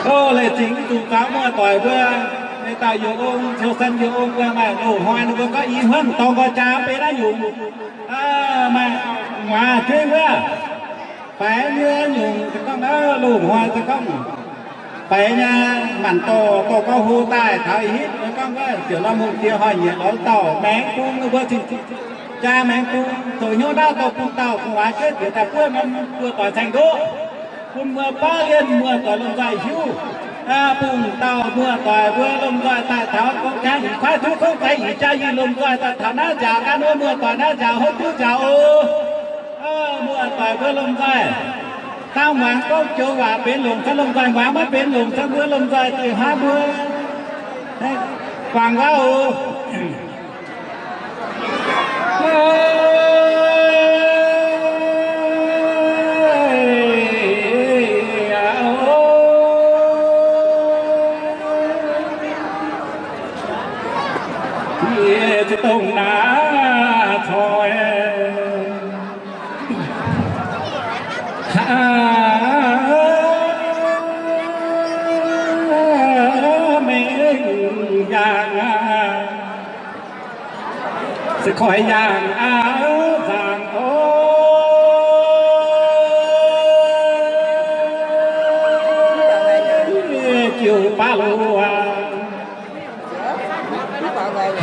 Ov, leiz zingh zuqc gaux muoz-doic mbuo, ei dauh Yie Ong, Ciou Sen Yie Ong mbuo maaih loz-hnoi ninh mbuo gorngv i hmuangv dorng nqoi jaa beiv naaiv nyungc. Maaih nguaaz jueiv wuov, faix nyei nyungc, se gorngv loz-hnoi se gorngv faix nyei, maanc dorh dorh gauh hlo daaih taux i hitv, se gorngv wuov ziouc norm hungh diex hnoi-nyieqc lorz dauh maengx bung, ninh mbuo cingx jaa maengx bung zoux hnyouv ndaauv dorh bung dauh gu'nguaaz jueiv diex daaih buov norm muoz-doic saeng-ndoqv. Bun muoz-baav lienh muoz-doic lomh nzoih hiuv. Bun dauh muoz-doic mbuo lomh nzoih daaih taux gong jaa nyic kuaaiv, duqv gong jaa nyic jaa nyic lomh nzoih daaih taux naaiv nziaauc, gan wuov muoz-doic naaiv nziaauc, hopv duqv nziaauc oc. Muoz-doic mbuo lomh nzoih dangh muangx gorngv joux waac benx longc, caux lomh nzoih muangx maiv benx longc, caux mbuo lomh nzoih deix hnangv mbuo guangc waac oc. Yie za'gengh naaiv coiv mengh yaangh, se koi yaangh aqv, zaangc oc, jiu baav loz aac.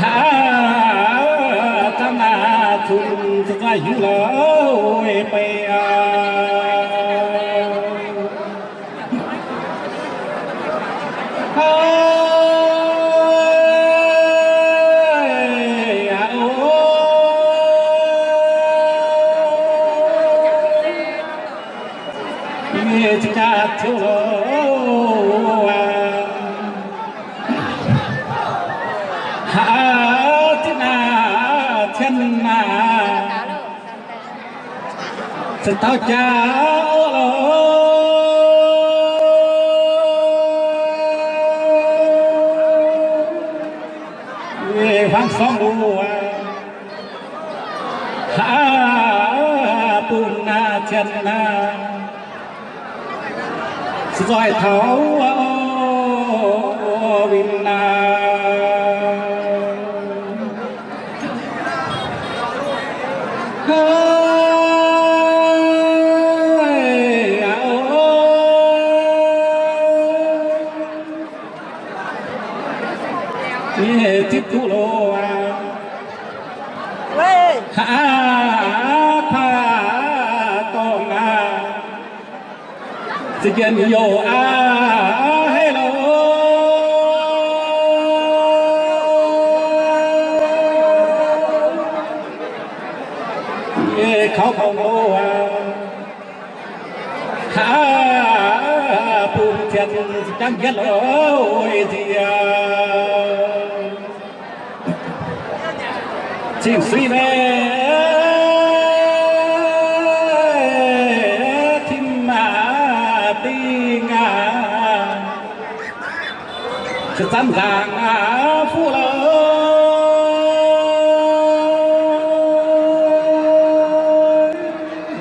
Aav, zanc naaiv cunx za'gengh hiuv loz beiv aac. Aav, o, nyei za'gengh ciouv loz aac. Aav, zinh naaiv cien naaiv se taux jaax loh, hmuangv sorngv loh aac. Aav, bun naaiv cien naaiv se nzoih taux win naaiv. Aav, o, nyei zipv duqv loh aac. Aav, kuaav dorngh aac, se njien-youh aac, hei loh, nyei kaux gorngv loh aac. Aav, bun cien jangv yietv loh nziex. Cing-suiv maiv tim aac dingh aac, se zanc nzaangc aac fuqv loh,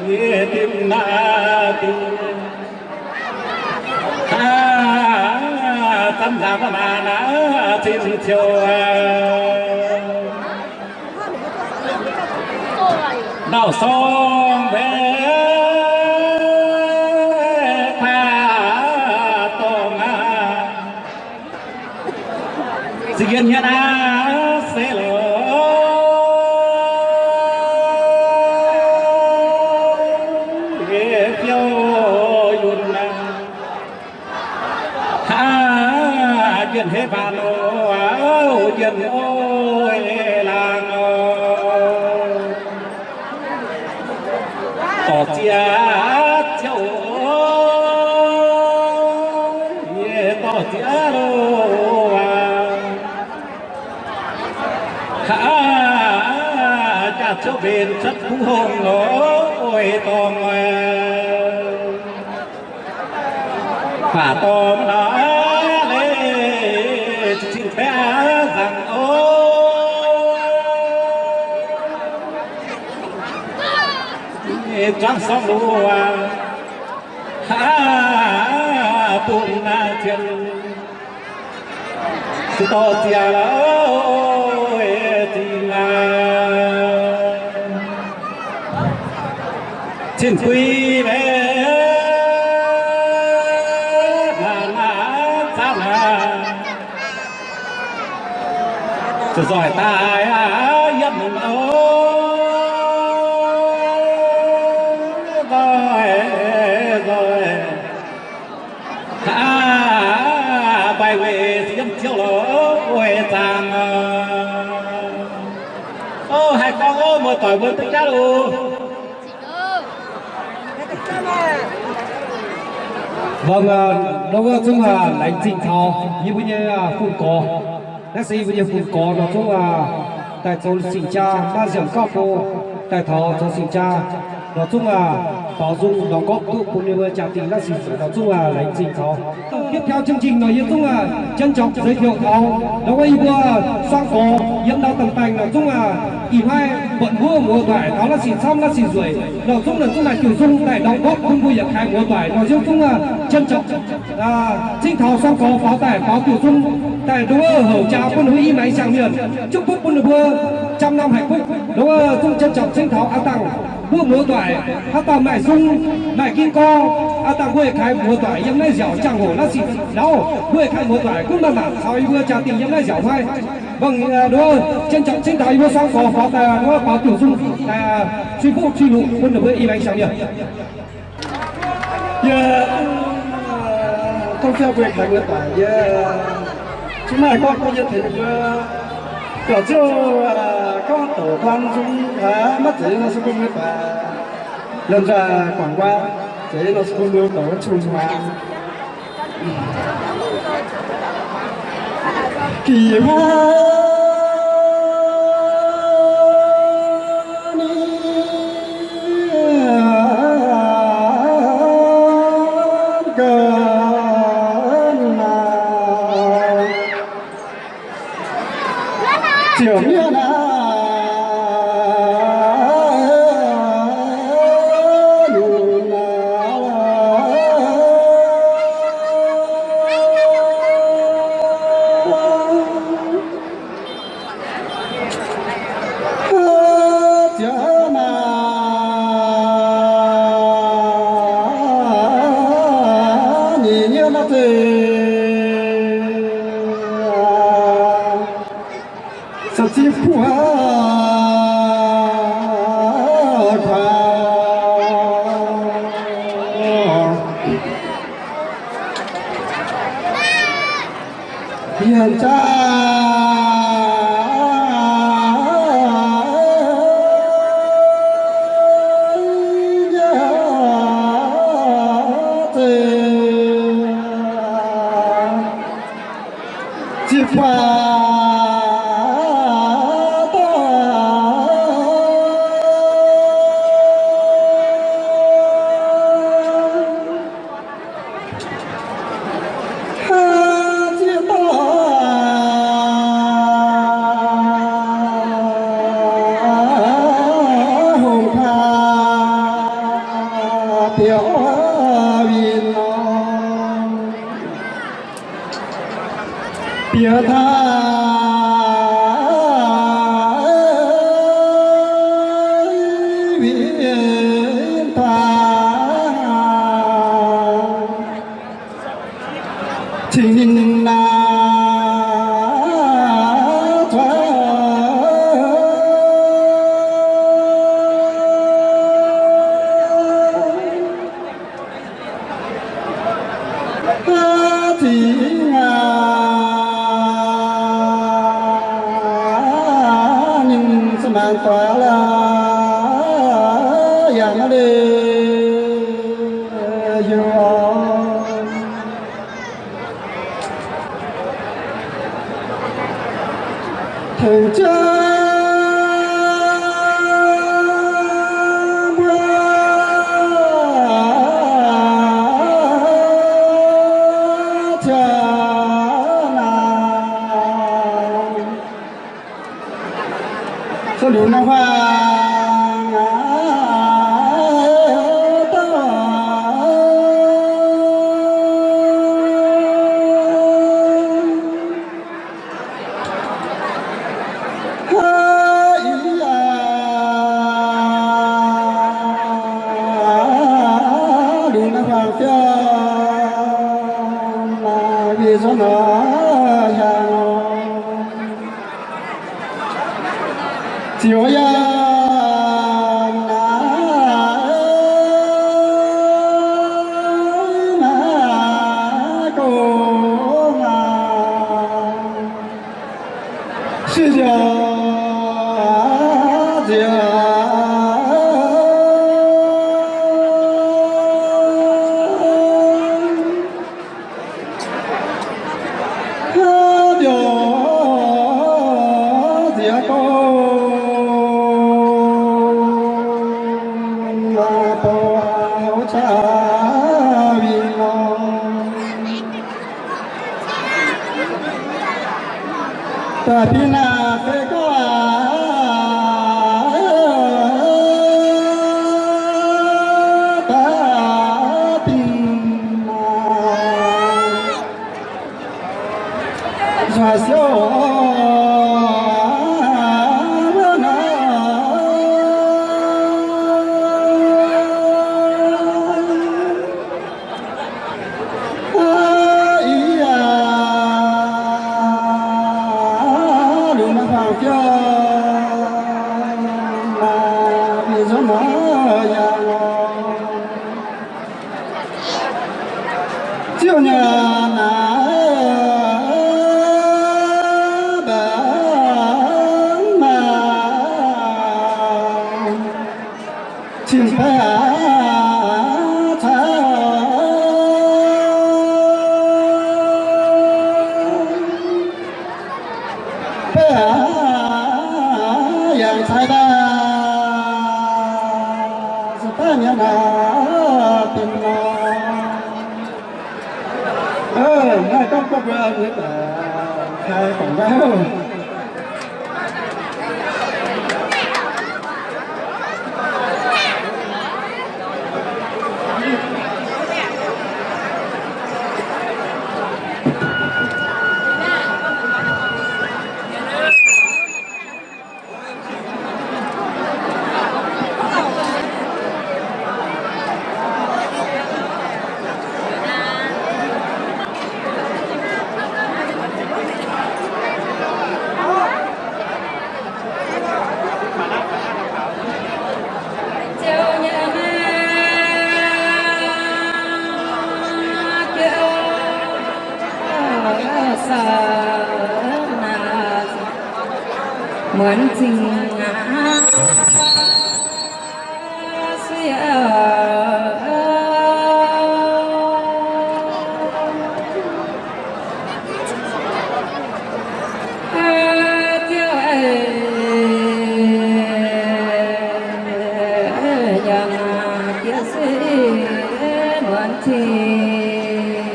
yie tim naaiv dingh. Aav, zanc nzaangc maiv maanc aac, cin-ciouv ndau-sorng mbaeqc kuaav dorngh aac, se yien nyei aav se loh, yie biouv yunh aac. Aav, njien-hei baac loh aac, njien-o laangh oc. Dorh ziex ziouv, yie dorh ziex loh aac. Aav, jaax-ziouv mbenc cuotv kuv hngongx loh, oix dorngh oc. Baac dorh maiv nor leiz cing-baeqv nzaangc oc. Zuangx sorng loh aac. Aav, bung naaiv cien, se dorh ziangx la'oc, zingh aac, cin-guix maiv maaih naaiv camv aac. Zoih zoih daaih aqv, yiem mungh oc, zoih zoih. Aav, mbaih weic se yiem ziouv loh, weic zaangc. Ov, haih gorngv ov, muoz-doic mbuo duqv jaav loh. Mbuo, aa, ndau wuov zungv, aa, laengz zingh taux yie mbuo nyei, aa, fun-gorx. Naaiv se yie mbuo nyei fun-gorx nor zungv, aa, daaih zoux sing-jaa, maaih nziemc gauh go daaih taux zoux sing-jaa nor zungv, aa, baaux nzung lorz gorngv duqv bun yie mbuo jaa-dingh naaiv sing nor zungv, aa, laengz zingh taux. Tiếp theo chương trình nor yie zungv, aa, trân trọng giới thiệu taux ndau wuov yie mbuo suang gorx yiem ndau dongh baengh nor zungv, aa, ih hnoi buatc mbuo muoz-doic taux naaiv sing camv naaiv sing nzueic nor zungv, nor zungv maaih diuh nzung daaih lorz gorngv bun mbuo yietc kaaix muoz-doic nor zungv, aa, trân trọng, aa, cingv taux suang gorx faaux daaih faaux diuh nzung daaih ndau wuov houc jaa bun ninh mbuo i maengx siang-mienh, chúc phúc bun ninh mbuo trăm năm hạnh phúc. Ndau wuov zungv trân trọng cingv taux aa dangh mbuo muoz-doic haaix dauh maaih nzung, maaih ginv gorngv, aa dangh mbuo kaaix muoz-doic yiem naaiv nziaauc jangx-hoc naaiv sing lauh, mbuo kaaix muoz-doic gunv maaih mangc taux yie mbuo jaa-dingh yiem naaiv nziaauc hnoi. Mbuo, aa, ndau wuov trân trọng cingv taux yie mbuo suang gorx faaux daaih ndau wuov baaux diuh nzung, aa, truy fuqv truy luqc bun ninh mbuo i maengx siang-mienh. Yie, aa, tov fiuv mbuo kaaix muoz-doic, yie zungv maaih gorngv bun yie tengx mbuo dorh ziouc, aa, gorngv doqc buang nzung, aa, maiv zeiz nor se bun muoz-doic lomh nzoih guangc guai, zeiz nor se bun muoz-doic wuov cun muangx. Gih hnoi ga'naaiv ziouc mienh aac, ziouc maaih nyic nyienh nor zeiz สิบ ziepc buo kuaaiv. Yie jaa zeiz ziepc buo dorngx. Haaix zieqv dorngx hungh kaav biaux winh nor. Biaux taaih winh taaih, cingx ninh naaiv zuov. Aav, zingx aac, ninh se maanc guaax laaix yaac naaiv le heuc. Tengx jienv mbuo ziangh naaic. Sou liuz naaiv huaang aac, dauh Ziouv yangh naaiv gong aac, sieqv nziaaux nziex Haaix diuc nziex gong, bou houv caa win nor. Da'bin aac, se gorngv aac, da'bin aac. Nzueic siouc wuov nor, ih yaac lunx naaiv faang-fioux maaih mienh nzuonx nor yaac lorz. Ziouv nyanc naaiv mbaengx maac, cing-baeqc caaix, baeqc yangh caaix daaih, se baeqc nyanc naaiv dingc nor. Naaiv gorngv gorngv mbuo nyei daaih, kai guangc naaiv. Muonz zingh aqv, se Ziouv, yangh jiex se muonz zingh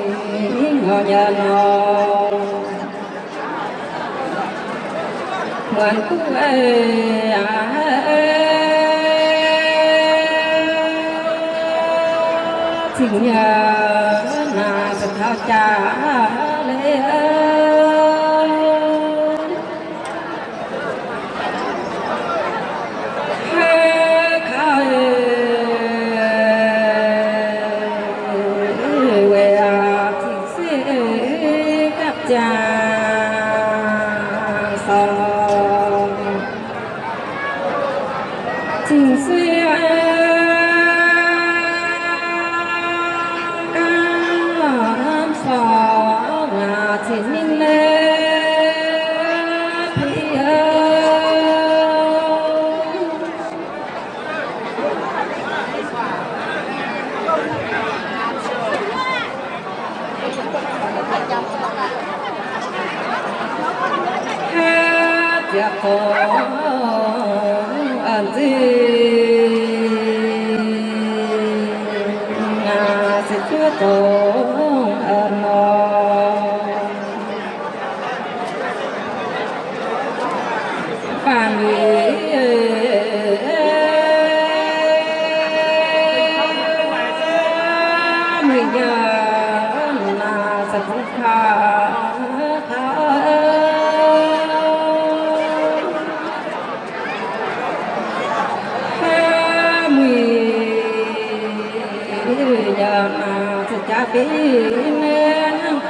nor, yangh nor. Muonz duqv zingh nyei naaic se taux jaax leiz, haaix kaux weic zingh se gapv jaax sorng. Zingh se gapv sorng, zingh nyei leiz, haaix ziepc dongh nzingh, se zuov dongh nor. Faanh muic nyanc naaic se kungx kaux kaux muic nyanc naaic se jaax bingx hnangv